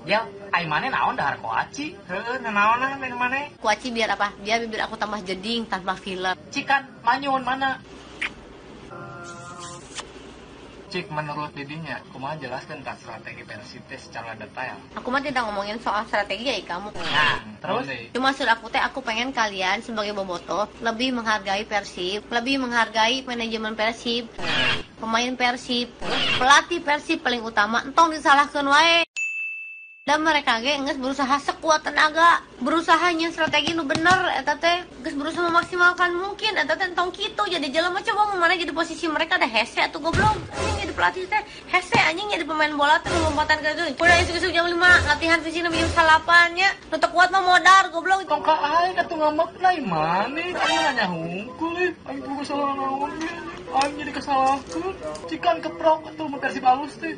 Ya, ai maneh naon dahar kuaci? Heeh, nanaonan lain maneh. Kuaci biar apa? Biar bibir aku tambah jeding, tambah filler. Cikan manyun mana? Cik, menurut didinya, kumaha jelaskan tak strategi Persib teh secara detail? Aku mah tidak ngomongin soal strategi ya kamu. Nah, terus? Cuma maksud aku teh, aku pengen kalian sebagai bobotoh lebih menghargai Persib, lebih menghargai manajemen Persib, pemain Persib, pelatih Persib paling utama, entong disalahkan wae. Dan mereka ge geus berusaha sekuat tenaga, berusaha nyeun strategi nu bener eta teh, geus berusaha memaksimalkan mungkin eta teh, entong kitu jadi jelema. Coba mun mana jadi posisi mereka ada hese atuh, goblok. Anjing, jadi pelatih teh hese, anjing, jadi pemain bola teh lompatan ke itu. Udah isuk-isuk jam 5 latihan fisik jam 8 nya. Nu teu kuat mah modar, goblok. Tong ka aing atuh ngambek lain maneh, aing nanya hungkul euy, aing boga salah naon ge, aing jadi kesalahkeun. Cikan keprok atuh mun Persib alus teh.